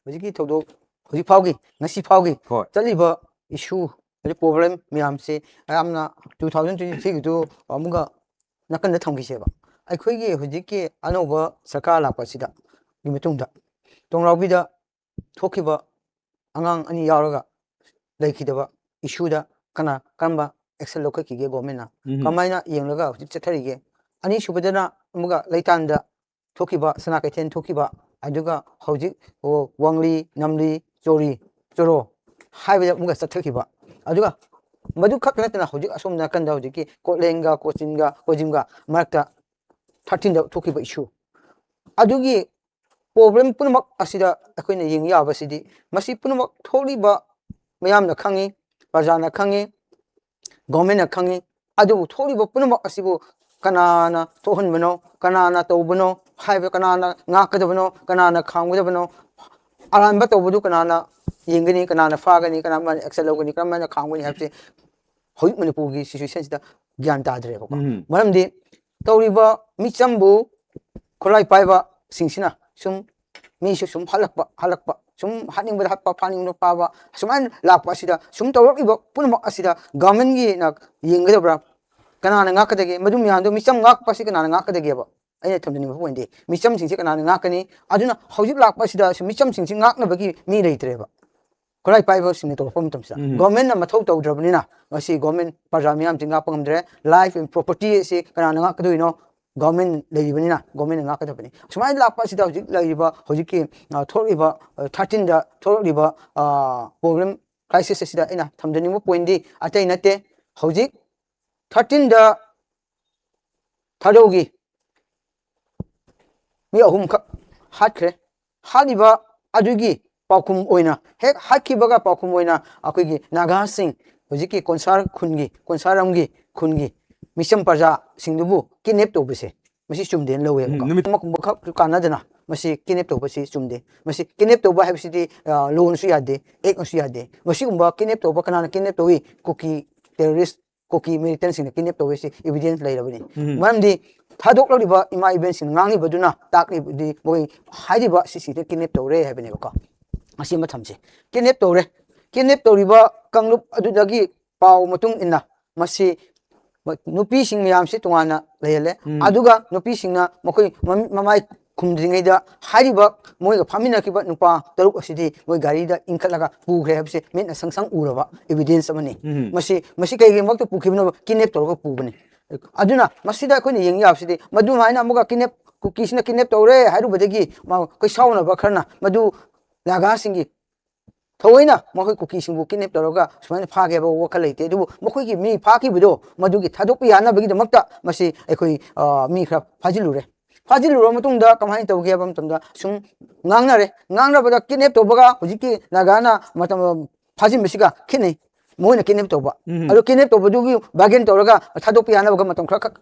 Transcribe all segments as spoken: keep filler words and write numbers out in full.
ꯍꯧꯖꯤꯛꯀꯤ ꯊꯧꯗꯣꯛ ꯍꯧꯖꯤꯛ ꯐꯥꯎꯒꯤ ꯉꯁꯤ ꯐꯥꯎꯒꯤ ꯍꯣꯏ ꯆꯠꯂꯤꯕ issue, ꯍꯧꯖꯤꯛ problem ꯃꯌꯥꯝꯁꯦ ꯌꯥꯝꯅ two thousand twenty threeꯒꯤꯗꯨ ꯑꯃꯨꯛꯀ ꯅꯥꯀꯟꯗ ꯊꯝꯈꯤꯁꯦꯕ꯫ ꯑꯩꯈꯣꯏꯒꯤ ꯍꯧꯖꯤꯛꯀꯤ ꯑꯅꯧꯕ ꯁꯔꯀꯥꯔ ꯂꯥꯛꯄ ꯑꯁꯤꯗ ꯒꯤ ꯃꯇꯨꯡꯗ ꯇꯣꯡꯂꯥꯎꯕꯤꯗ ꯊꯣꯛꯈꯤꯕ ꯑꯉꯥꯡ ꯑꯅꯤ ꯌꯥꯎꯔꯒ ꯂꯩꯈꯤꯗꯕ issueꯗ ꯀꯅꯥ ꯀꯔꯝꯕ action ꯂꯧꯈꯠꯈꯤꯒꯦ governmentꯅ? ꯎꯝ. ꯀꯃꯥꯏꯅ ꯌꯦꯡꯂꯒ ꯍꯧꯖꯤꯛ ꯆꯠꯊꯔꯤꯒꯦ? ꯑꯅꯤꯁꯨꯕꯗꯅ ꯑꯃꯨꯛꯀ ꯂꯩꯇꯥꯟꯗ ꯊꯣꯛꯈꯤꯕ, ꯁꯅꯥ ꯀꯩꯊꯦꯜ ꯊꯣꯛꯈꯤꯕ, ꯑꯗꯨꯒ ꯍꯧꯖꯤꯛ ꯑꯣ, ꯋꯥꯡꯂꯤ, ꯅꯝꯂꯤ, ꯆꯣꯔꯤ, ꯆꯣꯔꯣ ꯍꯥꯏꯕꯗ ꯑꯃꯨꯛꯀ ꯆꯠꯊꯈꯤꯕ, ꯑꯗꯨꯒ ꯃꯗꯨ ꯈꯛꯇ ꯅꯠꯇꯅ ꯍꯧꯖꯤꯛ ꯑꯁꯣꯝ ꯅꯥꯀꯟꯗ ꯍꯧꯖꯤꯛꯀꯤ ꯀꯣꯠꯂꯦꯟꯒ ꯀꯣꯆꯤꯟꯒ ꯀꯣꯖꯤꯝꯒ ꯃꯔꯛꯇ thirteenꯗ ꯊꯣꯛꯈꯤꯕ issue, ꯑꯗꯨꯒꯤ problem ꯄꯨꯝꯅꯃꯛ ꯑꯁꯤꯗ ꯑꯩꯈꯣꯏꯅ ꯌꯦꯡ ꯌꯥꯕꯁꯤꯗꯤ ꯃꯁꯤ ꯄꯨꯝꯅꯃꯛ ꯊꯣꯛꯂꯤꯕ ꯃꯌꯥꯝꯅ ꯈꯪꯉꯤ, ꯄ꯭ꯔꯖꯥꯅ ꯈꯪꯉꯤ, governmentꯅ ꯈꯪꯉꯤ꯫ ꯑꯗꯨꯕꯨ ꯊꯣꯛꯂꯤꯕ ꯄꯨꯝꯅꯃꯛ ꯑꯁꯤꯕꯨ ꯀꯅꯥꯅ ꯊꯣꯛꯍꯟꯕꯅꯣ, ꯀꯅꯥꯅ ꯇꯧꯕꯅꯣ ꯍꯥꯏꯕ, ꯀꯅꯥꯅ ꯉꯥꯛꯀꯗꯕꯅꯣ, ꯀꯅꯥꯅ ꯈꯥꯝꯒꯗꯕꯅꯣ? ꯑꯔꯥꯟꯕ ꯇꯧꯕꯗꯨ ꯀꯅꯥꯅ ꯌꯦꯡꯒꯅꯤ, ꯀꯅꯥꯅ ꯐꯥꯒꯅꯤ, ꯀꯅꯥꯅ action ꯂꯧꯒꯅꯤ, ꯀꯔꯝꯍꯥꯏꯅ ꯈꯥꯝꯒꯅꯤ ꯍꯥꯏꯕꯁꯤ ꯍꯧꯖꯤꯛ ꯃꯅꯤꯄꯨꯔꯒꯤ situationꯁꯤꯗ ꯒ꯭ꯌꯥꯟ ꯇꯥꯗ꯭ꯔꯦꯕꯀꯣ꯫ ꯎꯝ. ꯃꯔꯝꯗꯤ ꯇꯧꯔꯤꯕ ꯃꯤꯆꯝꯕꯨ ꯈꯨꯠꯂꯥꯏ ꯄꯥꯏꯕꯁꯤꯡꯁꯤꯅ ꯁꯨꯝ ꯃꯤꯁꯨ ꯁꯨꯝ ꯍꯥꯠꯂꯛꯄ, ꯍꯥꯠꯂꯛꯄ, ꯁꯨꯝ ꯍꯥꯠꯅꯤꯡꯕꯗ ꯍꯥꯠꯄ, ꯐꯥꯅꯤꯡꯕꯗ ꯐꯥꯕ, ꯑꯁꯨꯃꯥꯏꯅ ꯂꯥꯛꯄ ꯑꯁꯤꯗ, ꯁꯨꯝ ꯇꯧꯔꯛꯂꯤꯕ ꯄꯨꯝꯅꯃꯛ ꯑꯁꯤꯗ governmentꯒꯤꯅ ꯌꯦꯡꯒꯗꯕ꯭ꯔꯥ? ꯀꯅꯥꯅ ꯉꯥꯛꯀꯗꯒꯦ? ꯃꯗꯨ ꯃꯌꯥꯝꯗꯣ, ꯃꯤꯆꯝ ꯉꯥꯛꯄ ꯑꯁꯤ ꯀꯅꯥꯅ ꯉꯥꯛꯀꯗꯒꯦꯕ? ꯑꯩꯅ ꯊꯝꯖꯅꯤꯡꯕ pointꯗꯤ ꯃꯤꯆꯝꯁꯤꯡꯁꯤ ꯀꯅꯥꯅ ꯉꯥꯛꯀꯅꯤ? ꯑꯗꯨꯅ ꯍꯧꯖꯤꯛ ꯂꯥꯛꯄ ꯑꯁꯤꯗ ꯃꯤꯆꯝꯁꯤꯡꯁꯤ ꯉꯥꯛꯅꯕꯒꯤ ꯃꯤ ꯂꯩꯇ꯭ꯔꯦꯕ꯫ ꯈꯨꯠꯂꯥꯏ ꯄꯥꯏꯕꯁꯤꯡꯅ ꯇꯧꯔꯛꯄ ꯃꯇꯝꯁꯤꯗ ꯎꯝ. governmentꯅ ꯃꯊꯧ ꯇꯧꯗ꯭ꯔꯕꯅꯤꯅ ꯉꯁꯤ government ꯄ꯭ꯔꯖꯥ ꯃꯤꯌꯥꯝꯁꯤ ꯉꯥꯛꯄ ꯉꯝꯗ꯭ꯔꯦ꯫ Life and property ꯑꯁꯤ ꯀꯅꯥꯅ ꯉꯥꯛꯀꯗꯣꯏꯅꯣ? Government ꯂꯩꯔꯤꯕꯅꯤꯅ governmentꯅ ꯉꯥꯛꯀꯗꯕꯅꯤ꯫ ꯁꯨꯃꯥꯏꯅ ꯂꯥꯛꯄ ꯑꯁꯤꯗ ꯍꯧꯖꯤꯛ ꯂꯩꯔꯤꯕ, ꯍꯧꯖꯤꯛꯀꯤ ꯑ, ꯊꯣꯛꯂꯤꯕ thirteenꯗ ꯊꯣꯛꯂꯛꯂꯤꯕ problem crisis ꯑꯁꯤꯗ ꯑꯩꯅ ꯊꯝꯖꯅꯤꯡꯕ pointꯗꯤ ꯑꯇꯩ ꯅꯠꯇꯦ꯫ ꯍꯧꯖꯤꯛ thirteenꯗ ꯊꯥꯗꯧꯒꯤ ꯃꯤ ꯑꯍꯨꯝꯈꯛ ꯍꯥꯠꯈ꯭ꯔꯦ꯫ ꯍꯥꯠꯂꯤꯕ ꯑꯗꯨꯒꯤ ꯄꯥꯎꯈꯨꯝ ꯑꯣꯏꯅ, ꯍꯦꯛ ꯍꯥꯠꯈꯤꯕꯒ ꯄꯥꯎꯈꯨꯝ ꯑꯣꯏꯅ ꯑꯩꯈꯣꯏꯒꯤ ꯅꯥꯒꯥꯁꯤꯡ, ꯍꯧꯖꯤꯛꯀꯤ ꯀꯣꯟꯁꯥꯔ ꯈꯨꯟꯒꯤ, ꯀꯣꯟꯁꯥꯔ ꯂꯝꯒꯤ ꯈꯨꯟꯒꯤ ꯃꯤꯆꯝ ꯄ꯭ꯔꯖꯥꯁꯤꯡꯗꯨꯕꯨ kidnap ꯇꯧꯕꯁꯦ, ꯃꯁꯤ ꯆꯨꯝꯗꯦꯅ ꯂꯧꯋꯦꯕꯀꯣ꯫ ꯎꯝ, ꯅꯨꯃꯤꯠ ꯑꯃꯒꯨꯝꯕ ꯈꯛ ꯀꯥꯟꯅꯗꯅ ꯃꯁꯤ kidnap ꯇꯧꯕꯁꯤ ꯆꯨꯝꯗꯦ꯫ ꯃꯁꯤ kidnap ꯇꯧꯕ ꯍꯥꯏꯕꯁꯤꯗꯤ, ꯑ, lawꯅꯁꯨ ꯌꯥꯗꯦ, actꯅꯁꯨ ꯌꯥꯗꯦ꯫ ꯃꯁꯤꯒꯨꯝꯕ kidnap ꯇꯧꯕ, ꯀꯅꯥꯅ kidnap ꯇꯧꯏ? ꯀꯨꯀꯤ terrorist, ꯀꯨꯀꯤ militantꯁꯤꯡꯅ kidnap ꯇꯧꯏ, ꯁꯤ evidence ꯂꯩꯔꯕꯅꯤ꯫ ꯎꯝ. ꯃꯔꯝꯗꯤ ꯊꯥꯗꯣꯛꯂꯛꯂꯤꯕ ꯏꯃꯥ ꯏꯕꯦꯟꯁꯤꯡꯅ ꯉꯥꯡꯂꯤꯕꯗꯨꯅ ꯇꯥꯛꯂꯤꯕꯗꯤ ꯃꯣꯏ ꯍꯥꯏꯔꯤꯕ ꯁꯤꯁꯤꯡꯁꯦ kidnap ꯇꯧꯔꯦ ꯍꯥꯏꯕꯅꯦꯕꯀꯣ꯫ ꯑꯁꯤ ꯑꯃ ꯊꯝꯁꯤ꯫ ꯀꯤꯗꯅꯦꯞ ꯇꯧꯔꯦ꯫ ꯀꯤꯗꯅꯦꯞ ꯇꯧꯔꯤꯕ ꯀꯥꯡꯂꯨꯞ ꯑꯗꯨꯗꯒꯤ ꯄꯥꯎ ꯃꯇꯨꯡ ꯏꯟꯅ ꯃꯁꯤ ꯅꯨꯄꯤꯁꯤꯡ ꯃꯌꯥꯝꯁꯤ ꯇꯣꯉꯥꯟꯅ ꯂꯩꯍꯜꯂꯦ꯫ ꯎꯝ꯫ ꯑꯗꯨꯒ ꯅꯨꯄꯤꯁꯤꯡꯅ ꯃꯈꯣꯏ ꯃꯃꯤꯠ ꯃꯃꯥꯏ ꯈꯨꯝꯗ꯭ꯔꯤꯉꯩꯗ ꯍꯥꯏꯔꯤꯕ ꯃꯣꯏꯒ ꯐꯝꯃꯤꯟꯅꯈꯤꯕ ꯅꯨꯄꯥ ꯇꯔꯨꯛ ꯑꯁꯤꯗꯤ ꯃꯣꯏ ꯒꯥꯔꯤꯗ ꯏꯟꯈꯠꯂꯒ ꯄꯨꯈ꯭ꯔꯦ ꯍꯥꯏꯕꯁꯤ ꯃꯤꯠꯅ ꯁꯪ ꯁꯪ ꯎꯔꯕ evidence ꯑꯃꯅꯤ꯫ ꯎꯝ꯫ ꯃꯁꯤ, ꯃꯁꯤ ꯀꯩꯒꯤꯗꯃꯛꯇ ꯄꯨꯈꯤꯕꯅꯣ? ꯀꯤꯗꯅꯦꯞ ꯇꯧꯔꯒ ꯄꯨꯕꯅꯤ꯫ ꯑꯗꯨꯅ ꯃꯁꯤꯗ ꯑꯩꯈꯣꯏꯅ ꯌꯦꯡ ꯌꯥꯕꯁꯤꯗꯤ, ꯃꯗꯨꯃꯥꯏꯅ ꯑꯃꯨꯛꯀ ꯀꯤꯗꯅꯦꯞ, ꯀꯨꯀꯤꯁꯤꯅ ꯀꯤꯗꯅꯦꯞ ꯇꯧꯔꯦ ꯍꯥꯏꯔꯨꯕꯗꯒꯤ ꯃꯥ ꯀꯣꯏꯁꯥꯎꯅꯕ ꯈꯔꯅ ꯃꯗꯨ ꯅꯥꯒꯥꯁꯤꯡꯒꯤ ꯊꯑꯣꯏꯅ ꯃꯈꯣꯏ ꯀꯨꯀꯤꯁꯤꯡꯕꯨ ꯀꯤꯗꯅꯦꯞ ꯇꯧꯔꯒ ꯁꯨꯃꯥꯏꯅ ꯐꯥꯒꯦ ꯍꯥꯏꯕ ꯋꯥꯈꯜ ꯂꯩꯇꯦ꯫ ꯑꯗꯨꯕꯨ ꯃꯈꯣꯏꯒꯤ ꯃꯤ ꯐꯥꯈꯤꯕꯗꯣ ꯃꯗꯨꯒꯤ ꯊꯥꯗꯣꯛꯄ ꯌꯥꯅꯕꯒꯤꯗꯃꯛꯇ ꯃꯁꯤ ꯑꯩꯈꯣꯏ, ꯑ, ꯃꯤ ꯈꯔ ꯐꯥꯖꯤꯜꯂꯨꯔꯦ꯫ ꯐꯥꯖꯤꯜꯂꯨꯔꯕ ꯃꯇꯨꯡꯗ ꯀꯃꯥꯏꯅ ꯇꯧꯒꯦ ꯍꯥꯏꯕ ꯃꯇꯝꯗ ꯁꯨꯝ ꯉꯥꯡꯅꯔꯦ꯫ ꯉꯥꯡꯅꯕꯗ ꯀꯤꯗꯅꯦꯞ ꯇꯧꯕꯒ ꯍꯧꯖꯤꯛꯀꯤ ꯅꯥꯒꯥꯅ ꯃꯇꯝ ꯐꯥꯖꯤꯟꯕꯁꯤꯒ ꯈꯦꯠꯅꯩ꯫ ꯃꯈꯣꯏꯅ ꯀꯤꯗꯅꯦꯞ ꯇꯧꯕ꯫ ꯎꯝ꯫ ꯑꯗꯨ ꯀꯤꯗꯅꯦꯞ ꯇꯧꯕꯗꯨꯒꯤ ꯕꯥꯔꯒꯦꯟ ꯇꯧꯔꯒ ꯊꯥꯗꯣꯛꯄ ꯌꯥꯅꯕꯒ ꯃꯇꯝ ꯈꯔ ꯈꯛ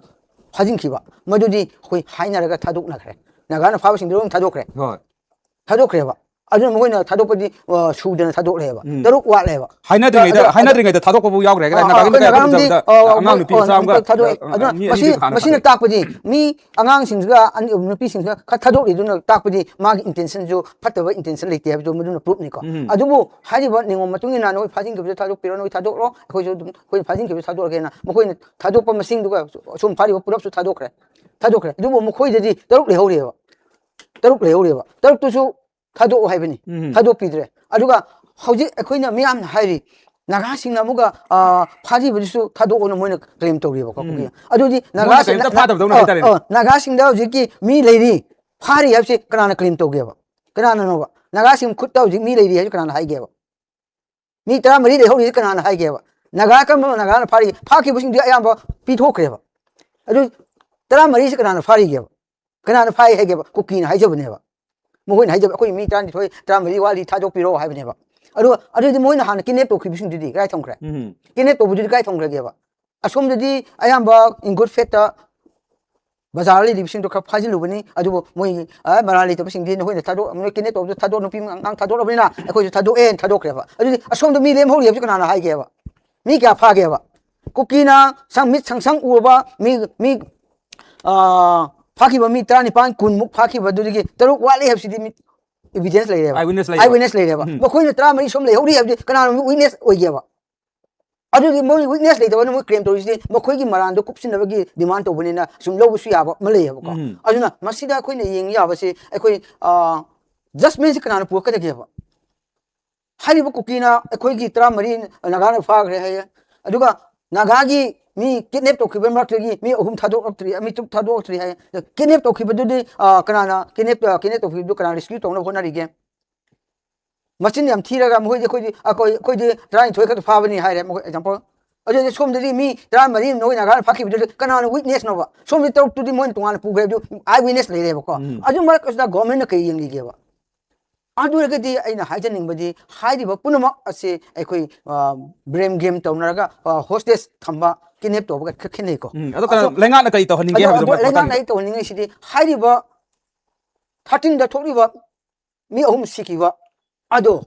ꯐꯥꯖꯤꯟꯈꯤꯕ꯫ ꯃꯗꯨꯗꯤ ꯑꯩꯈꯣꯏ ꯍꯥꯏꯅꯔꯒ ꯊꯥꯗꯣꯛꯅꯈ꯭ꯔꯦ꯫ ꯅꯥꯒꯥꯅ ꯐꯥꯕꯁꯤꯡꯗꯨ ꯂꯣꯏꯅ ꯊꯥꯗꯣꯛꯈ꯭ꯔꯦ꯫ ꯍꯣꯏ꯫ ꯊꯥꯗꯣꯛꯈ꯭ꯔꯦꯕ꯫ ꯑꯗꯨꯅ ꯃꯈꯣꯏꯅ ꯊꯥꯗꯣꯛꯄꯗꯤ, ꯑ, ꯁꯨꯗꯅ ꯊꯥꯗꯣꯛꯂꯦꯕ꯫ ꯎꯝ꯫ ꯇꯔꯨꯛ ꯋꯥꯠꯂꯦꯕ꯫ ꯍꯥꯏꯅꯗ꯭ꯔꯤꯉꯩꯗ, ꯑꯗ, ꯑꯗ, ꯍꯥꯏꯅꯗ꯭ꯔꯤꯉꯩꯗ ꯊꯥꯗꯣꯛꯄꯕꯨ ꯌꯥꯎꯈ꯭ꯔꯦ꯫ ꯑ, ꯅꯥꯒꯥꯒꯤ ꯑ, ꯃꯇꯥꯡꯗ ꯅꯥꯒꯥꯔꯣꯝꯗꯤ, ꯇꯧꯖꯕꯗ, ꯑ, ꯑ, ꯑꯉꯥꯡ ꯅꯨꯄꯤ ꯑ, ꯃꯆꯥ ꯑꯃꯒ, ꯊꯥꯗꯣꯛꯑꯦ꯫ ꯑ, ꯑꯗꯨꯅ ꯃꯤ ꯑꯅꯤꯗꯤ ꯃꯁꯤ, ꯀꯅꯥꯅ ꯃꯁꯤꯅ ꯐꯥꯅꯈ꯭ꯔꯦ? ꯇꯥꯛꯄꯗꯤ ꯃꯤ ꯑꯉꯥꯡꯁꯤꯡꯁꯤꯒ ꯑꯅꯤ, ꯅꯨꯄꯤꯁꯤꯡꯁꯤꯒ ꯈꯔ ꯊꯥꯗꯣꯛꯂꯤꯗꯨꯅ ꯇꯥꯛꯄꯗꯤ ꯃꯥꯒꯤ intentionꯁꯨ ꯐꯠꯇꯕ intention ꯂꯩꯇꯦ ꯍꯥꯏꯕꯗꯨ ꯃꯗꯨꯅ proofꯅꯤꯀꯣ꯫ ꯎꯝ꯫ ꯑꯗꯨꯕꯨ ꯍꯥꯏꯔꯤꯕ ꯅꯤꯉꯣꯝ ꯃꯇꯨꯡ ꯏꯟꯅ ꯅꯣꯏ ꯐꯥꯖꯤꯟꯈꯤꯕꯗ ꯊꯥꯗꯣꯛꯄꯤꯔꯣ, ꯅꯣꯏ ꯊꯥꯗꯣꯛꯂꯣ, ꯑꯩꯈꯣꯏꯁꯨ ꯑꯗꯨꯝ ꯑꯩꯈꯣꯏꯅ ꯐꯥꯖꯤꯟꯈꯤꯕꯗ ꯊꯥꯗꯣꯛꯑꯒꯦꯅ ꯃꯈꯣꯏꯅ ꯊꯥꯗꯣꯛꯄ ꯃꯁꯤꯡꯗꯨꯒ ꯑꯁꯨꯝ ꯐꯥꯔꯤꯕ ꯄꯨꯂꯞꯁꯨ ꯊꯥꯗꯣꯛꯈ꯭ꯔꯦ꯫ ꯊꯥꯗꯣꯛꯈ꯭ꯔꯦ꯫ ꯑꯗꯨꯕꯨ ꯃꯈꯣꯏꯗꯗꯤ ꯇꯔꯨꯛ ꯂꯩꯍꯧꯔꯤꯑꯕ꯫ ꯇꯔꯨꯛ ꯂꯩꯍꯧꯔꯤꯑꯕ꯫ ꯇꯔꯨꯛꯇꯨꯁꯨ ꯊꯥꯗꯣꯛꯑꯣ ꯍꯥꯏꯕꯅꯤ꯫ ꯎꯝ꯫ ꯊꯥꯗꯣꯛꯄꯤꯗ꯭ꯔꯦ꯫ ꯑꯗꯨꯒ ꯍꯧꯖꯤꯛ ꯑꯩꯈꯣꯏꯅ ꯃꯤꯌꯥꯝꯅ ꯍꯥꯏꯔꯤ, ꯅꯥꯒꯥꯁꯤꯡꯅ ꯑꯃꯨꯛꯀ, ꯑ, ꯐꯥꯖꯤꯕꯗꯨꯁꯨ ꯊꯥꯗꯣꯛꯑꯣꯅ ꯃꯣꯏꯅ claim ꯇꯧꯔꯤꯕꯀꯣ, ꯎꯝ꯫ ꯀꯨꯀꯤ꯫ ꯑꯗꯨꯗꯤ ꯃꯣꯏꯅ ꯅꯥꯒꯥꯁꯤꯡꯅ, ꯀꯔꯤꯝꯇ ꯐꯥꯗꯕꯗꯧꯅ ꯑ, ꯍꯥꯏꯇꯥꯔꯦꯅꯦ꯫ ꯑ, ꯅꯥꯒꯥꯁꯤꯡꯗ ꯍꯧꯖꯤꯛꯀꯤ ꯃꯤ ꯂꯩꯔꯤ, ꯐꯥꯔꯤ ꯍꯥꯏꯕꯁꯤ ꯀꯅꯥꯅ claim ꯇꯧꯒꯦꯕ? ꯀꯅꯥꯅꯅꯣꯕ? ꯅꯥꯒꯥꯁꯤꯡ ꯈꯨꯠꯇ ꯍꯧꯖꯤꯛ ꯃꯤ ꯂꯩꯔꯤ ꯍꯥꯏꯕꯁꯤ ꯀꯅꯥꯅ ꯍꯥꯏꯒꯦꯕ? ꯃꯤ ꯇꯔꯥꯃꯔꯤ ꯂꯩꯍꯧꯔꯤꯁꯤ ꯀꯅꯥꯅ ꯍꯥꯏꯒꯦꯕ? ꯅꯥꯒꯥ ꯀꯔꯝꯕ ꯅꯥꯒꯥꯅ ꯐꯥꯔꯤꯒꯦ? ꯐꯥꯈꯤꯕꯁꯤꯡꯗꯨꯗꯤ ꯑꯌꯥꯝꯕ ꯄꯤꯊꯣꯛꯈ꯭ꯔꯦꯕ꯫ ꯑꯗꯨ ꯇꯔꯥꯃꯔꯤꯁꯤ ꯀꯅꯥꯅ ꯐꯥꯔꯤꯒꯦꯕ? ꯀꯅꯥꯅ ꯐꯥꯏ ꯍꯥꯏꯒꯦꯕ? ꯀꯨꯀꯤꯅ ꯍꯥꯏꯖꯕꯅꯦꯕ꯫ ꯃꯈꯣꯏꯅ ꯍꯥꯏꯖꯕ, "ꯑꯩꯈꯣꯏ ꯃꯤ ꯇꯔꯥꯅꯤꯊꯣꯏ, ꯇꯔꯥꯃꯔꯤ ꯋꯥꯠꯂꯤ, ꯊꯥꯗꯣꯛꯄꯤꯔꯣ" ꯍꯥꯏꯕꯅꯦꯕ꯫ ꯑꯗꯨꯒ ꯑꯗꯨꯗꯤ ꯃꯣꯏꯅ ꯍꯥꯟꯅ kidnap ꯇꯧꯈꯤꯕꯁꯤꯡꯗꯨꯗꯤ ꯀꯗꯥꯏ ꯊꯝꯈ꯭ꯔꯦ? ꯎꯝ꯫ Kidnap ꯇꯧꯕꯗꯨꯗꯤ ꯀꯗꯥꯏ ꯊꯝꯈ꯭ꯔꯒꯦꯕ? ꯑꯁꯣꯝꯗꯗꯤ ꯑꯌꯥꯝꯕ in good faithꯇ ꯕꯖꯥꯔ ꯂꯩꯔꯤꯕꯁꯤꯡꯗꯣ ꯈꯔ ꯐꯥꯖꯤꯜꯂꯨꯕꯅꯤ, ꯑꯗꯨꯕꯨ ꯃꯣꯏ, ꯑ, ꯃꯔꯥꯜ ꯂꯩꯇꯕꯁꯤꯡꯗꯤ ꯅꯈꯣꯏꯅ ꯊꯥꯗꯣꯛ-, ꯅꯣꯏ kidnap ꯇꯧꯕꯗꯣ ꯊꯥꯗꯣꯛ-, ꯅꯨꯄꯤ ꯑꯉꯥꯡ ꯊꯥꯗꯣꯛꯂꯕꯅꯤꯅ ꯑꯩꯈꯣꯏꯁꯨ ꯊꯥꯗꯣꯛꯑꯦꯅ ꯊꯥꯗꯣꯛꯈ꯭ꯔꯦꯕ꯫ ꯑꯗꯨꯗꯤ ꯑꯁꯣꯝꯗ ꯃꯤ ꯂꯦꯝꯍꯧꯔꯤ ꯍꯥꯏꯕꯁꯤ ꯀꯅꯥꯅ ꯍꯥꯏꯒꯦꯕ? ꯃꯤ ꯀꯌꯥ ꯐꯥꯒꯦꯕ? ꯀꯨꯀꯤꯅ ꯁꯪ-, ꯃꯤꯠ ꯁꯪ ꯁꯪ ꯎꯔꯕ ꯃꯤ, ꯃꯤ, ꯑ, ꯐꯥꯈꯤꯕ ꯃꯤ ꯇꯔꯥꯅꯤꯄꯥꯟ, ꯀꯨꯟꯃꯨꯛ ꯐꯥꯈꯤꯕꯗꯨꯗꯒꯤ ꯇꯔꯨꯛ ꯋꯥꯠꯂꯤ ꯍꯥꯏꯕꯁꯤꯗꯤ ꯃꯤ evidence ꯂꯩꯔꯦꯕ꯫ Eye witness ꯂꯩꯌꯦꯕ꯫ Eye witness ꯂꯩꯔꯦꯕ꯫ ꯎꯝ꯫ ꯃꯈꯣꯏꯅ ꯇꯔꯥꯃꯔꯤ ꯁꯣꯝ ꯂꯩꯍꯧꯔꯤ ꯍꯥꯏꯕꯗꯤ ꯀꯅꯥꯅꯣ witness ꯑꯣꯏꯒꯦꯕ? ꯑꯗꯨꯗꯤ ꯃꯣꯏ witness ꯂꯩꯇꯕꯅ ꯃꯣꯏ claim ꯇꯧꯔꯤꯁꯤꯗꯤ ꯃꯈꯣꯏꯒꯤ ꯃꯔꯥꯟꯗꯣ ꯀꯨꯞꯁꯤꯟꯅꯕꯒꯤ demand ꯇꯧꯕꯅꯤꯅ ꯁꯨꯝ ꯂꯧꯕꯁꯨ ꯌꯥꯕ ꯑꯃ ꯂꯩꯌꯦꯕꯀꯣ꯫ ꯎꯝ꯫ ꯑꯗꯨꯅ ꯃꯁꯤꯗ ꯑꯩꯈꯣꯏꯅ ꯌꯦꯡ ꯌꯥꯕꯁꯦ ꯑꯩꯈꯣꯏ, ꯑ, judgment ꯁꯤ ꯀꯅꯥꯅ ꯄꯨꯔꯛꯀꯗꯒꯦꯕ? ꯍꯥꯏꯔꯤꯕ ꯀꯨꯀꯤꯅ ꯑꯩꯈꯣꯏꯒꯤ ꯇꯔꯥꯃꯔꯤ ꯅꯥꯒꯥꯅ ꯐꯥꯈ꯭ꯔꯦ ꯍꯥꯏꯌꯦ꯫ ꯑꯗꯨꯒ ꯅꯥꯒꯥꯒꯤ ꯃꯤ kidnap ꯇꯧꯈꯤꯕ ꯃꯔꯛꯇꯒꯤ ꯃꯤ ꯑꯍꯨꯝ ꯊꯥꯗꯣꯛꯂꯛꯇ꯭ꯔꯤ, ꯃꯤ ꯇꯔꯨꯛ ꯊꯥꯗꯣꯛꯂꯛꯇ꯭ꯔꯤ ꯍꯥꯏꯌꯦ꯫ Kidnap ꯇꯧꯈꯤꯕꯗꯨꯗꯤ, ꯑ, ꯀꯅꯥꯅ kidnap, ꯑ, kidnap ꯇꯧꯈꯤꯕꯗꯨ ꯀꯅꯥ rescue ꯇꯧꯅꯕ ꯍꯣꯠꯅꯔꯤꯒꯦ? ꯃꯆꯤꯟ ꯌꯥꯝ ꯊꯤꯔꯒ ꯃꯈꯣꯏꯗꯤ ꯑꯩꯈꯣꯏꯗꯤ, ꯑꯩꯈꯣꯏ, ꯑꯩꯈꯣꯏꯗꯤ ꯇꯔꯥꯅꯤꯊꯣꯏ ꯈꯛꯇ ꯐꯥꯕꯅꯤ ꯍꯥꯏꯔꯦ ꯃꯈꯣꯏ example꯫ ꯑꯗꯨꯗꯤ ꯁꯣꯝꯗꯗꯤ ꯃꯤ ꯇꯔꯥꯃꯔꯤ ꯅꯣꯏ ꯅꯥꯒꯥꯅ ꯐꯥꯈꯤꯕꯗꯨꯗꯤ ꯀꯅꯥꯅ witness ꯅꯣꯕ? ꯁꯣꯝꯗꯤ ꯇꯔꯨꯛꯇꯨꯗꯤ ꯃꯣꯏꯅ ꯇꯣꯉꯥꯟꯅ ꯄꯨꯈ꯭ꯔꯦ, ꯑꯗꯨ eye witness ꯂꯩꯔꯦꯕꯀꯣ꯫ ꯎꯝ꯫ ꯑꯗꯨ ꯃꯔꯛ ꯑꯁꯤꯗ government ꯅ ꯀꯩ ꯌꯦꯡꯂꯤꯒꯦꯕ? ꯑꯗꯨ ꯑꯣꯏꯔꯒꯗꯤ ꯑꯩꯅ ꯍꯥꯏꯖꯅꯤꯡꯕꯗꯤ ꯍꯥꯏꯔꯤꯕ ꯄꯨꯝꯅꯃꯛ ꯑꯁꯤ ꯑꯩꯈꯣꯏ, ꯑ, blame game ꯇꯧꯅꯔꯒ, ꯑ, hostage ꯊꯝꯕ, kidnap ꯇꯧꯕꯒ ꯈꯔ ꯈꯦꯠꯅꯩꯀꯣ꯫ ꯎꯝ, ꯑꯗꯣ ꯀꯅꯥ-, ꯑꯗꯣ ꯂꯩꯉꯥꯛꯅ ꯀꯔꯤ ꯇꯧꯍꯟꯅꯤꯡꯒꯦ ꯑꯗꯣ, ꯍꯥꯏꯕꯗꯨ ꯑꯗꯣ ꯃꯇꯥꯡꯗ? ꯂꯩꯉꯥꯛꯅ ꯑꯩ ꯇꯧꯍꯟꯅꯤꯡꯉꯤꯁꯤꯗꯤ ꯍꯥꯏꯔꯤꯕ thirteen ꯗ ꯊꯣꯛꯂꯤꯕ ꯃꯤ ꯑꯍꯨꯝ ꯁꯤꯈꯤꯕ ꯑꯗꯣ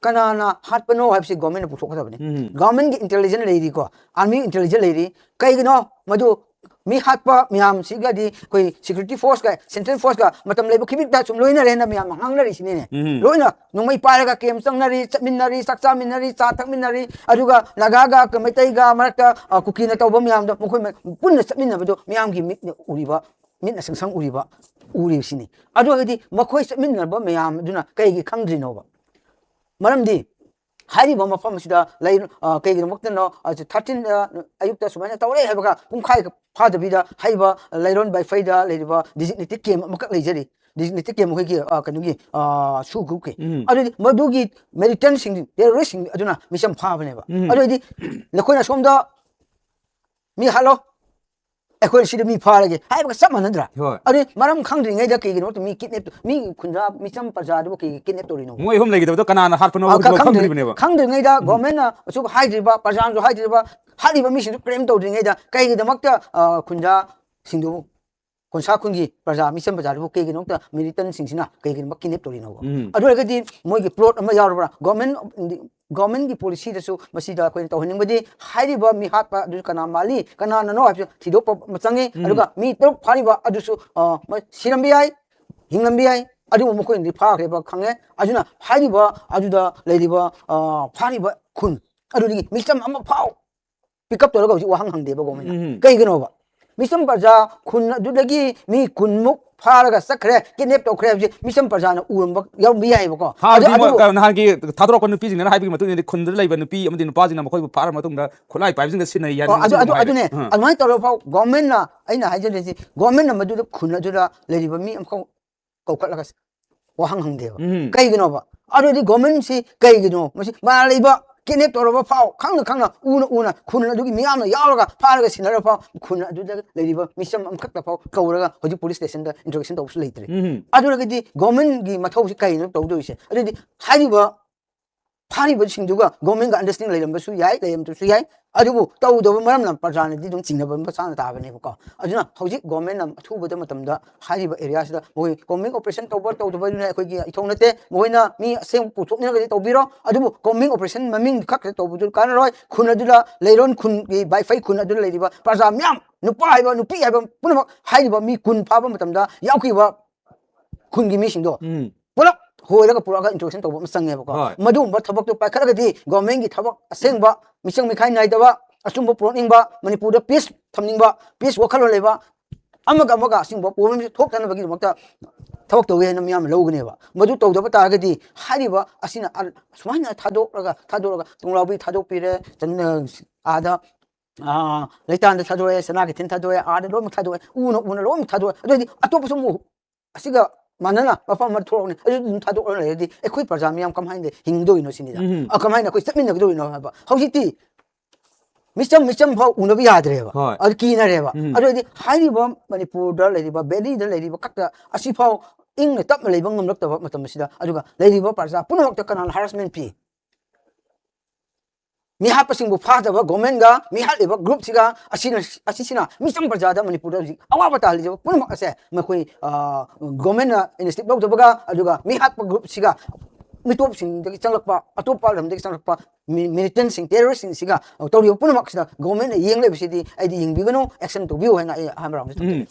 ꯀꯅꯥꯅ ꯍꯥꯠꯄꯅꯣ ꯍꯥꯏꯕꯁꯤ government ꯅ ꯄꯨꯊꯣꯛꯀꯗꯕꯅꯤ꯫ ꯎꯝ꯫ Government ꯀꯤ intelligence ꯂꯩꯔꯤꯀꯣ, army intelligence ꯂꯩꯔꯤ꯫ ꯀꯩꯒꯤꯅꯣ ꯃꯗꯨ ꯃꯤ ꯍꯥꯠꯄ ꯃꯌꯥꯝꯁꯤꯒꯗꯤ ꯑꯩꯈꯣꯏ security force ꯀ central force ꯀ ꯃꯇꯝ ꯂꯩꯕ ꯈꯤꯕꯤꯛꯇ ꯁꯨꯝ ꯂꯣꯏꯅꯔꯦꯅ ꯃꯌꯥꯝ ꯉꯥꯡꯅꯔꯤꯁꯤꯅꯤꯅꯦ꯫ ꯎꯝ꯫ ꯂꯣꯏꯅ ꯅꯣꯡꯃꯩ ꯄꯥꯏꯔꯒ camp ꯆꯪꯅꯔꯤ, ꯆꯠꯃꯤꯟꯅꯔꯤ, ꯆꯥꯛ ꯆꯥꯃꯤꯟꯅꯔꯤ, ꯑꯗꯨꯒ ꯅꯥꯒꯥꯒ ꯃꯩꯇꯩꯒ ꯃꯔꯛꯇ, ꯑ, ꯀꯨꯀꯤꯅ ꯇꯧꯕ ꯃꯌꯥꯝꯗꯣ ꯃꯈꯣꯏ ꯃ-, ꯄꯨꯟꯅ ꯆꯠꯃꯤꯟꯅꯕꯗꯣ ꯃꯤꯌꯥꯝꯒꯤ ꯃꯤꯠꯅ ꯎꯔꯤꯕ, ꯃꯤꯠꯅ ꯁꯪ ꯁꯪ ꯎꯔꯤꯕ, ꯎꯔꯤꯕꯁꯤꯅꯤ꯫ ꯑꯗꯨ ꯑꯣꯏꯔꯒꯗꯤ ꯃꯈꯣꯏ ꯆꯠꯃꯤꯟꯅꯕ ꯃꯌꯥꯝ ꯑꯗꯨꯅ ꯀꯩꯒꯤ ꯈꯪꯗ꯭ꯔꯤꯅꯣꯕ? ꯃꯔꯝꯗꯤ ꯍꯥꯏꯔꯤꯕ ꯃꯐꯝ ꯑꯁꯤꯗ ꯂꯩ-, ꯑ, ꯀꯩꯒꯤꯗꯃꯛꯇꯅꯣ, ꯑ, thirteen ꯗ ꯑꯌꯨꯛꯇ ꯁꯨꯃꯥꯏꯅ ꯇꯧꯔꯦ ꯍꯥꯏꯕꯒ ꯄꯨꯡꯈꯥꯏ ꯐꯥꯗꯕꯤꯗ ꯍꯥꯏꯔꯤꯕ ꯂꯩꯔꯣꯟ ꯕꯥꯏꯐꯩꯗ ꯂꯩꯔꯤꯕ designated camp ꯑꯃꯈꯛ ꯂꯩꯖꯔꯤ꯫ Designated camp ꯑꯩꯈꯣꯏꯒꯤ, ꯑ, ꯀꯩꯅꯣꯒꯤ, ꯑ, SoO group ꯀꯤ꯫ ꯎꯝ꯫ ꯑꯗꯨꯗꯤ ꯃꯗꯨꯒꯤ militant ꯁꯤꯡ, terrorist ꯁꯤꯡ ꯑꯗꯨꯅ ꯃꯤꯆꯝ ꯐꯥꯕꯅꯦꯕ꯫ ꯎꯝ꯫ ꯑꯗꯨ ꯑꯣꯏꯔꯗꯤ ꯅꯈꯣꯏꯅ ꯁꯣꯝꯗ ꯃꯤ ꯍꯥꯠꯂꯣ, ꯑꯩꯈꯣꯏꯅ ꯁꯤꯗ ꯃꯤ ꯐꯥꯔꯒꯦ ꯍꯥꯏꯕꯒ ꯆꯞ ꯃꯥꯟꯅꯗ꯭ꯔꯥ? ꯍꯣꯏ꯫ ꯑꯗꯨ ꯃꯔꯝ ꯈꯪꯗ꯭ꯔꯤꯉꯩꯗ ꯀꯩꯒꯤꯅꯣ ꯃꯤ kidnap, ꯃꯤ ꯈꯨꯟꯖꯥ, ꯃꯤꯆꯝ ꯄ꯭ꯔꯖꯥꯗꯨꯕꯨ ꯀꯩꯒꯤ kidnap ꯇꯧꯔꯤꯅꯣ? ꯃꯣꯏ ꯑꯍꯨꯝ ꯂꯩꯈꯤꯗꯕꯗꯣ ꯀꯅꯥꯅ ꯍꯥꯠꯄꯅꯣ ꯑ, ꯍꯥꯏꯕꯗꯨ ꯈꯪꯗ꯭ꯔꯤ-, ꯈꯪꯗ꯭ꯔꯤꯕꯅꯦꯕ꯫ ꯈꯪꯗ꯭ꯔꯤꯉꯩꯗ ꯎꯝ꯫ government ꯅ ꯑꯁꯨꯛ ꯍꯥꯏꯗ꯭ꯔꯤꯕ, ꯄ꯭ꯔꯖꯥꯅꯁꯨ ꯍꯥꯏꯗ꯭ꯔꯤꯕ, ꯍꯥꯠꯂꯤꯕ ꯃꯤꯁꯤꯡꯗꯨ claim ꯇꯧꯗ꯭ꯔꯤꯉꯩꯗ ꯀꯩꯒꯤꯗꯃꯛꯇ, ꯑ, ꯈꯨꯟꯖꯥꯁꯤꯡꯗꯨꯕꯨ, ꯈꯣꯟꯁꯥ ꯈꯨꯟꯒꯤ ꯄ꯭ꯔꯖꯥ, ꯃꯤꯆꯝ ꯄ꯭ꯔꯖꯥꯗꯨꯕꯨ ꯀꯩꯒꯤꯗꯃꯛꯇ militant ꯁꯤꯡꯁꯤꯅ ꯀꯩꯒꯤꯗꯃꯛ kidnap ꯇꯧꯔꯤꯅꯣꯕ? ꯎꯝ꯫ ꯑꯗꯨ ꯑꯣꯏꯔꯒꯗꯤ ꯃꯣꯏꯒꯤ plot ꯑꯃ ꯌꯥꯎꯔꯕ꯭ꯔꯥ? Government, government ꯀꯤ policy ꯗꯁꯨ ꯃꯁꯤꯗ ꯑꯩꯈꯣꯏꯅ ꯇꯧꯍꯟꯅꯤꯡꯕꯗꯤ ꯍꯥꯏꯔꯤꯕ ꯃꯤꯍꯥꯠꯄ ꯑꯗꯨ ꯀꯅꯥ ꯃꯥꯜꯂꯤ, ꯀꯅꯥꯅꯅꯣ ꯍꯥꯏꯕꯁꯨ ꯊꯤꯗꯣꯛꯄ ꯑꯃ ꯆꯪꯉꯤ꯫ ꯎꯝ꯫ ꯑꯗꯨꯒ ꯃꯤ ꯇꯔꯨꯛ ꯐꯥꯔꯤꯕ ꯑꯗꯨꯁꯨ, ꯑ, ꯃ-, ꯁꯤꯔꯝꯕ ꯌꯥꯏ, ꯍꯤꯡꯂꯝꯕ ꯌꯥꯏ, ꯑꯗꯨꯕꯨ ꯃꯈꯣꯏꯅꯗꯤ ꯐꯥꯈ꯭ꯔꯦꯕ ꯈꯪꯉꯦ꯫ ꯑꯗꯨꯅ ꯍꯥꯏꯔꯤꯕ ꯑꯗꯨꯗ ꯂꯩꯔꯤꯕ, ꯑ, ꯐꯥꯔꯤꯕ ꯈꯨꯟ ꯑꯗꯨꯗꯒꯤ ꯃꯤꯆꯝ ꯑꯃ ꯐꯥꯎ pick up ꯇꯧꯔꯒ ꯍꯧꯖꯤꯛ ꯋꯥꯍꯪ ꯍꯪꯗꯦꯕ ꯒꯣꯔꯃꯦꯟꯅ꯫ ꯎꯝ꯫ ꯀꯩꯒꯤꯅꯣꯕ? ꯃꯤꯆꯝ ꯄ꯭ꯔꯖꯥ ꯈꯨꯟ ꯑꯗꯨꯗꯒꯤ ꯃꯤ ꯀꯨꯟꯃꯨꯛ ꯐꯥꯔꯒ ꯆꯠꯈ꯭ꯔꯦ, kidnap ꯇꯧꯈ꯭ꯔꯦ ꯍꯥꯏꯕꯁꯦ ꯃꯤꯆꯝ ꯄ꯭ꯔꯖꯥꯅ ꯎꯔꯝꯕ ꯌꯥꯎꯔꯝꯕ ꯌꯥꯏꯕꯀꯣ꯫ ꯑꯗꯨ, ꯍꯥꯟꯅꯗꯤ ꯑꯗꯨꯕꯨ ꯃ-, ꯅꯍꯥꯟꯒꯤ ꯊꯥꯗꯣꯔꯛꯄ ꯅꯨꯄꯤꯁꯤꯡꯅ ꯍꯥꯏꯕꯒꯤ ꯃꯇꯨꯡ ꯏꯟꯅꯗꯤ ꯈꯨꯟꯗ ꯂꯩꯕ ꯅꯨꯄꯤ ꯑꯃꯗꯤ ꯅꯨꯄꯥꯁꯤꯡꯅ ꯃꯈꯣꯏꯕꯨ ꯐꯥꯔꯕ ꯃꯇꯨꯡꯗ ꯈꯨꯠꯂꯥꯏ ꯄꯥꯏꯕꯁꯤꯡꯒ ꯁꯤꯟꯅꯩ ꯍꯥꯏꯅ ꯑꯣ, ꯑꯗꯨ, ꯃꯤꯁꯤꯡꯅ ꯑꯗꯨ, ꯍꯥꯏꯔꯦ꯫ ꯑꯗꯨꯅꯦ꯫ ꯑꯥ꯫ ꯑꯗꯨꯃꯥꯏꯅ ꯇꯧꯔꯒ ꯐꯥꯎ ꯒꯣꯔꯃꯦꯟꯅ, ꯑꯩꯅ ꯍꯥꯏꯖꯔꯤꯁꯤ, ꯒꯣꯔꯃꯦꯟꯅ ꯃꯗꯨꯗ ꯈꯨꯟ ꯑꯗꯨꯗ ꯂꯩꯔꯤꯕ ꯃꯤ ꯑꯃꯈꯛ ꯀꯧꯈꯠꯂꯒ ꯋꯥꯍꯪ ꯍꯪꯗꯦꯕ꯫ ꯎꯝ꯫ ꯀꯩꯒꯤꯅꯣꯕ? ꯑꯗꯨꯗꯤ ꯒꯣꯔꯃꯦꯟꯁꯤ ꯀꯩꯒꯤꯅꯣ? ꯃꯁꯤ ꯃꯔꯥꯜ ꯂꯩꯕ, kidnap ꯇꯧꯔꯕ ꯐꯥꯎ, ꯈꯪꯅ ꯈꯪꯅ, ꯎꯅ ꯎꯅ, ꯈꯨꯟ ꯑꯗꯨꯒꯤ ꯃꯤꯌꯥꯝꯅ ꯌꯥꯎꯔꯒ ꯐꯥꯔꯒ ꯁꯤꯟꯅꯔꯕ ꯐꯥꯎ, ꯈꯨꯟ ꯑꯗꯨꯗ ꯂꯩꯔꯤꯕ ꯃꯤꯆꯝ ꯑꯃꯈꯛꯇ ꯐꯥꯎ ꯀꯧꯔꯒ ꯍꯧꯖꯤꯛ police stationꯗ interrogation ꯇꯧꯕꯁꯨ ꯂꯩꯇ꯭ꯔꯦ꯫ ꯎꯝ꯫ ꯑꯗꯨ ꯑꯣꯏꯔꯒꯗꯤ ꯒꯣꯔꯃꯦꯟꯒꯤ ꯃꯊꯧꯁꯤ ꯀꯩꯅꯣ ꯇꯧꯗꯣꯏꯁꯦ? ꯑꯗꯨꯗꯤ ꯍꯥꯏꯔꯤꯕ ꯐꯥꯔꯤꯕꯁꯤꯡꯗꯨꯒ ꯒꯣꯔꯃꯦꯟꯒ understanding ꯂꯩꯔꯝꯕꯁꯨ ꯌꯥꯏ, ꯂꯩꯔꯝꯗꯕꯁꯨ ꯌꯥꯏ, ꯑꯗꯨꯕꯨ ꯇꯧꯗꯕ ꯃꯔꯝꯅ ꯄ꯭ꯔꯖꯥꯅꯗꯤ ꯑꯗꯨꯝ ꯆꯤꯡꯅꯕ ꯃꯁꯥꯅ ꯇꯥꯕꯅꯦꯕꯀꯣ꯫ ꯑꯗꯨꯅ ꯍꯧꯖꯤꯛ ꯒꯣꯔꯃꯦꯟꯅ ꯑꯊꯨꯕꯗ ꯃꯇꯝꯗ ꯍꯥꯏꯔꯤꯕ areaꯁꯤꯗ ꯃꯈꯣꯏ combing operation ꯇꯧꯕ ꯇꯧꯗꯕꯗꯨꯅ ꯑꯩꯈꯣꯏꯒꯤ ꯏꯊꯧ ꯅꯠꯇꯦ꯫ ꯃꯈꯣꯏꯅ ꯃꯤ ꯑꯁꯦꯡꯕ ꯄꯨꯊꯣꯛꯅꯤꯡꯉꯒꯗꯤ ꯇꯧꯕꯤꯔꯣ, ꯑꯗꯨꯕꯨ combing operation ꯃꯃꯤꯡ ꯈꯛꯇ ꯇꯧꯕꯗꯨ ꯀꯥꯟꯅꯔꯣꯏ꯫ ꯈꯨꯟ ꯑꯗꯨꯗ, ꯂꯩꯔꯣꯟ ꯈꯨꯟꯒꯤ ꯕꯥꯏꯐꯩ ꯈꯨꯟ ꯑꯗꯨꯗ ꯂꯩꯔꯤꯕ ꯄ꯭ꯔꯖꯥ ꯃꯌꯥꯝ, ꯅꯨꯄꯥ ꯍꯥꯏꯕ, ꯅꯨꯄꯤ ꯍꯥꯏꯕ ꯄꯨꯝꯅꯃꯛ, ꯍꯥꯏꯔꯤꯕ ꯃꯤ ꯀꯨꯟ ꯐꯥꯕ ꯃꯇꯝꯗ ꯌꯥꯎꯈꯤꯕ ꯈꯨꯟꯒꯤ ꯃꯤꯁꯤꯡꯗꯣ ꯎꯝ꯫ ꯄꯨꯂꯞ ꯍꯣꯏꯔꯒ ꯄꯨꯔꯛꯑꯒ interrogation ꯇꯧꯕ ꯑꯃ ꯆꯪꯉꯦꯕꯀꯣ꯫ ꯍꯣꯏ꯫ ꯃꯗꯨꯒꯨꯝꯕ ꯊꯕꯛꯇꯣ ꯄꯥꯏꯈꯠꯂꯒꯗꯤ ꯒꯣꯔꯃꯦꯟꯒꯤ ꯊꯕꯛ ꯑꯁꯦꯡꯕ, ꯃꯤꯆꯪ ꯃꯤꯈꯥꯏ ꯅꯥꯏꯗꯕ, ꯑꯆꯨꯝꯕ ꯄꯨꯔꯛꯅꯤꯡꯕ, ꯃꯅꯤꯄꯨꯔꯗ peace ꯊꯝꯅꯤꯡꯕ, peace ꯋꯥꯈꯜꯂꯣꯟ ꯂꯩꯕ, ꯑꯃꯒ ꯑꯃꯒ ꯑꯁꯤꯒꯨꯝꯕ problemꯁꯤ ꯊꯣꯛꯇꯅꯕꯒꯤꯗꯃꯛꯇ ꯊꯕꯛ ꯇꯧꯋꯤ ꯍꯥꯏꯅ ꯃꯤꯌꯥꯝꯅ ꯂꯧꯒꯅꯦꯕ꯫ ꯃꯗꯨ ꯇꯧꯗꯕ ꯇꯥꯔꯒꯗꯤ ꯍꯥꯏꯔꯤꯕ ꯑꯁꯤꯅ ꯑ-, ꯁꯨꯃꯥꯏꯅ ꯊꯥꯗꯣꯛꯂꯒ, ꯊꯥꯗꯣꯛꯂꯒ ꯇꯣꯡꯂꯥꯎꯕꯤ ꯊꯥꯗꯣꯛꯄꯤꯔꯦ, ꯆꯟ-, ꯑꯥꯗ, ꯑꯥ, ꯂꯩꯇꯥꯟꯗ ꯊꯥꯗꯣꯛꯑꯦ, ꯁꯅꯥ ꯀꯩꯊꯦꯜ ꯊꯥꯗꯣꯛꯑꯦ, ꯑꯥꯗ ꯂꯣꯏꯅꯃꯛ ꯊꯥꯗꯣꯛꯑꯦ, ꯎꯅ ꯎꯅ ꯂꯣꯏꯅꯃꯛ ꯊꯥꯗꯣꯛꯑꯦ꯫ ꯑꯗꯨ ꯑꯣꯏꯔꯗꯤ ꯑꯇꯣꯞꯄꯁꯨ ꯑꯃꯨꯛ ꯑꯁꯤꯒ ꯃꯥꯟꯅꯅ ꯃꯐꯝ ꯑꯃ ꯊꯣꯛꯂꯛꯅꯤ꯫ ꯑꯗꯨ ꯑꯗꯨꯝ ꯊꯥꯗꯣꯛꯂꯒ ꯂꯩꯔꯗꯤ ꯑꯩꯈꯣꯏ ꯄ꯭ꯔꯖꯥ ꯃꯤꯌꯥꯝ ꯀꯃꯥꯏꯅ ꯍꯤꯡꯗꯣꯏꯅꯣ ꯁꯤꯅꯤꯗ꯫ ꯎꯝ꯫ ꯑ, ꯀꯃꯥꯏꯅ ꯑꯩꯈꯣꯏ ꯆꯠꯃꯤꯟꯅꯒꯗꯣꯏꯅꯣ ꯍꯥꯏꯕ꯫ ꯍꯧꯖꯤꯛꯇꯤ ꯃꯤꯆꯝ, ꯃꯤꯆꯝ ꯐꯥꯎ ꯎꯅꯕ ꯌꯥꯗ꯭ꯔꯦꯕ꯫ ꯍꯣꯏ꯫ ꯑꯗꯨ ꯀꯤꯅꯔꯦꯕ꯫ ꯎꯝ꯫ ꯑꯗꯨ ꯑꯣꯏꯔꯗꯤ ꯍꯥꯏꯔꯤꯕ ꯃꯅꯤꯄꯨꯔꯗ ꯂꯩꯔꯤꯕ, valleyꯗ ꯂꯩꯔꯤꯕ ꯈꯛꯇ ꯑꯁꯤꯐꯥꯎ ꯏꯪꯅ ꯇꯞꯅ ꯂꯩꯕ ꯉꯝꯂꯛꯇꯕ ꯃꯇꯝ ꯑꯁꯤꯗ, ꯑꯗꯨꯒ ꯂꯩꯔꯤꯕ ꯄ꯭ꯔꯖꯥ ꯄꯨꯝꯅꯃꯛꯇ ꯀꯅꯥꯅ harassment ꯄꯤ? ꯃꯤꯍꯥꯠꯄꯁꯤꯡꯕꯨ ꯐꯥꯗꯕ ꯒꯣꯔꯃꯦꯟꯒ ꯃꯤꯍꯥꯠꯂꯤꯕ groupꯁꯤꯒ ꯑꯁꯤꯅ, ꯑꯁꯤꯁꯤꯅ ꯃꯤꯆꯝ ꯄ꯭ꯔꯖꯥꯗ ꯃꯅꯤꯄꯨꯔꯗ ꯍꯧꯖꯤꯛ ꯑꯋꯥꯕ ꯇꯥꯍꯜꯂꯤꯕ ꯄꯨꯝꯅꯃꯛ ꯑꯁꯦ ꯃꯈꯣꯏ, ꯑ, ꯒꯣꯔꯃꯦꯟꯅ initiative ꯂꯧꯗꯕꯒ, ꯑꯗꯨꯒ ꯃꯤꯍꯥꯠꯄ groupꯁꯤꯒ ꯃꯤꯇꯣꯞꯁꯤꯡꯗꯒꯤ ꯆꯪꯂꯛꯄ, ꯑꯇꯣꯞꯄ ꯂꯝꯗꯒꯤ ꯆꯪꯂꯛꯄ ꯃꯤ-, militantꯁꯤꯡ, terroristꯁꯤꯡꯁꯤꯒ ꯇꯧꯔꯤꯕ ꯄꯨꯝꯅꯃꯛꯁꯤꯗ ꯒꯣꯔꯃꯦꯟꯅ ꯌꯦꯡ ꯂꯩꯕꯁꯤꯗꯤ ꯑꯩꯗꯤ ꯌꯦꯡꯕꯤꯒꯅꯨ, action ꯇꯧꯕꯤꯌꯨ ꯍꯥꯏꯅ ꯑꯩ ꯑꯍꯥꯟꯕ roundꯗ ꯊꯝꯖꯒꯦ꯫ ꯎꯝ꯫